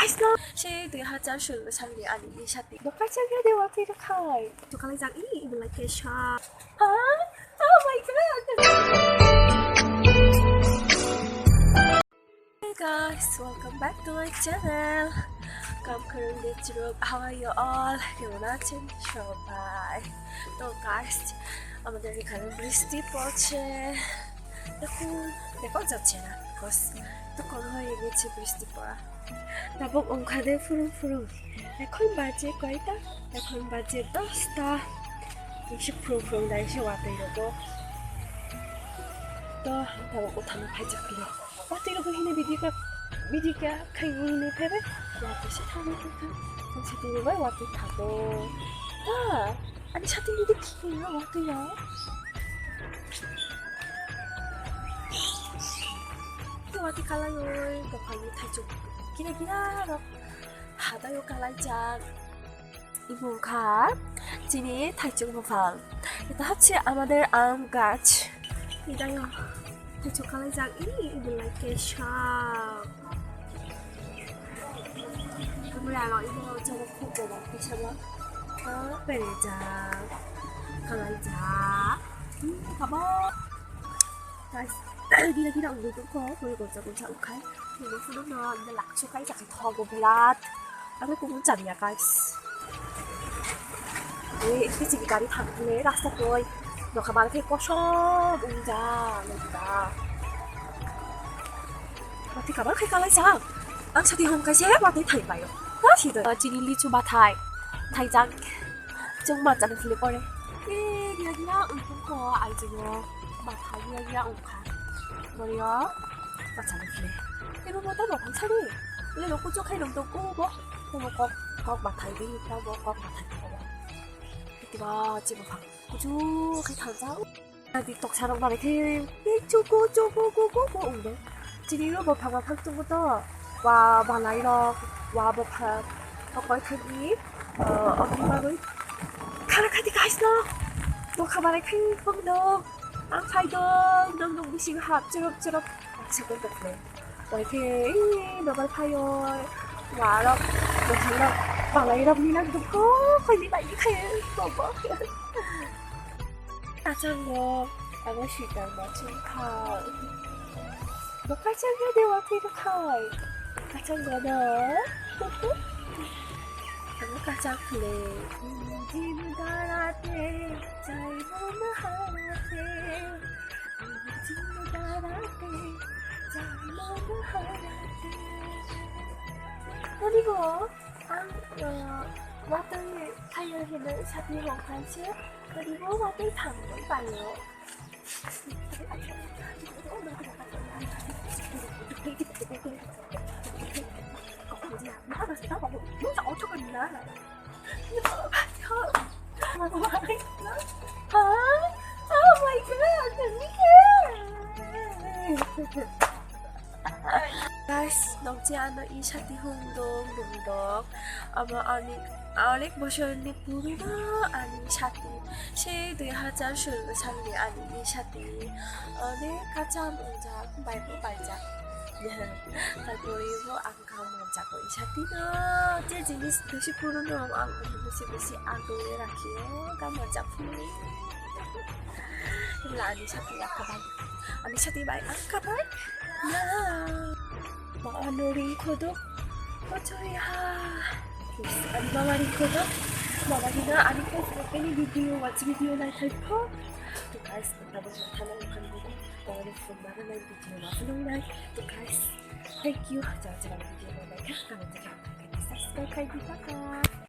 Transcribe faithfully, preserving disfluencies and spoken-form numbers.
Sei dui hazar solo salni ani ni sati. Bo kaisa gede watwi rwkhai. Tukalai jak i, ibu like sha. Ha? Oh my God. Hey guys, welcome back to my channel. Kam khorang de chirok, how are you all? কেমন আছেন সবাই? তো guys, আমাদের এখানে বৃষ্টি পড়ছে। এখন দেখা যাচ্ছে না, 'cause তখন হয়ে গেছে বৃষ্টি পড়া। Tabuk wngkha de phurung phurung. Ekhon baje koita? Ekhon baje dosta. Eishe phurung phurung da eishe watwi rogo. To tabuk uthano phaijak kilo. Watwi rogo hini video ka, video ka khai hini phaibai. Watwi se thangwi thangkha. Ang sati robai watwi thago. Ta, ani sati ni dekhi na watwi ya. Watwi kalai oi, dophani thaichuk gira gira rok. Hadayo kalaijak. Ibo wngkha chini thaichuk buphang. Eta hapsi amader aam gach. Idayo thaichuk kalaijak. I, ibo lai kesa. Kamera lo ibo jogo khub bobo kesa bo. Ah, berejak. Kalaijak. Hmm, kabo. Guys, gila gila ungui tongkho, pore gonsa gonsa ungkhai. Nini phunukno ino laksu kai chakhe thogo birat. Abo kubun chariya guys. Ei, kiching gari thangkhe rasta toi. Nokha bar khe kosom ungja, nokha. Watwi kabar khai kalai sa. Ang sati hom kaise watwi thai paio. Ta si do. Chini lichu bathai. Thaijak. Chwng machani phili pore. E, gira gira ungkha kho, ai jwngo. Matha gira gira ungkha. Borio machani phili. Ebo mota bo phang sari. Le lo kuchuk khai rong tong ko bo. Bo kok, kok mathai di, bo kok mathai ko bo. Itiba chibo phang. Kuchuk khai thang jao. Adi toksa rok bai khe, e, chuku, chuku, ku, ku, ku, ungde. Chini ro bo phang phang chungo to. Wa, balai rok, wa bo phang. Kokoi thagi, eh, obni bagwi. Khana khati guys no. Bo khabarai khai phang no. Ang phai dong, dong, dong, bising hap, chirop, chirop. Ang sakon tokle. Oi khe, ee, nokbar phai oi. Warok, bwtharok, balairok ni nang dukho, khaini bai khai, bobo. Kachango, abo sitang machung kha. Bo kachango de watwi rwkhai. Kachango no. Abo kachang khle. Jim darate, chai bo maharate. Tonibo ang, uh, watwi thaio hinwi sati hokhaise, tonibo watwi thangwi paio. Guys, nokje ano i sati hung dong, dong dok. Amo ani onek bosorni purino ani sati. Sei dui hazar solo salni ani i sati. Onek kacham wngjak, baibo baijak. Tarpore bo ang Kaam manjago i sati no, je jinis besi purono ang besi besi agoi rakhi o, kaam manjak phuru. Ila ani sati ang kabai, ani sati bai ang kabai. Ya, ma ano ring khodok, ochoi ha. Ani mama ring khodok, mama dina ani Facebook ni video, watch video nai thai pho. To guys, ang tabuk thana ang khan video, mama ni phone mama nai video ma phone nai. To guys, thank you. Jara jara video no naikha, kaham khe kaham khe subscribe khai di, bye bye.